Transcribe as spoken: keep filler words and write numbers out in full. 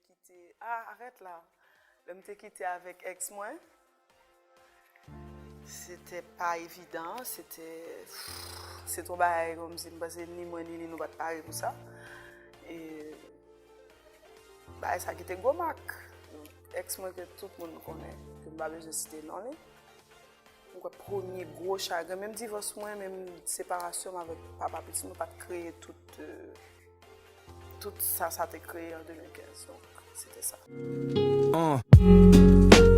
Kite, ah, arèt la. Lè m te kite avèk ex mwen, se te pa evidan, se te, se te yon bagay kòmsi m panse ni mwen ni li nou pa t pare pou sa. E bagay sa kite gwo mak. Ex mwen ke tout moun konnen, ke m pa bezwen site non li. Mwen kwè premye gwo chagren, menm divòs mwen, menm separasyon m avèk papa pitit mwen pa t kreye tout, euh, tout sa sa te kreye an de mil kenz. Donk, se te sa. Uh.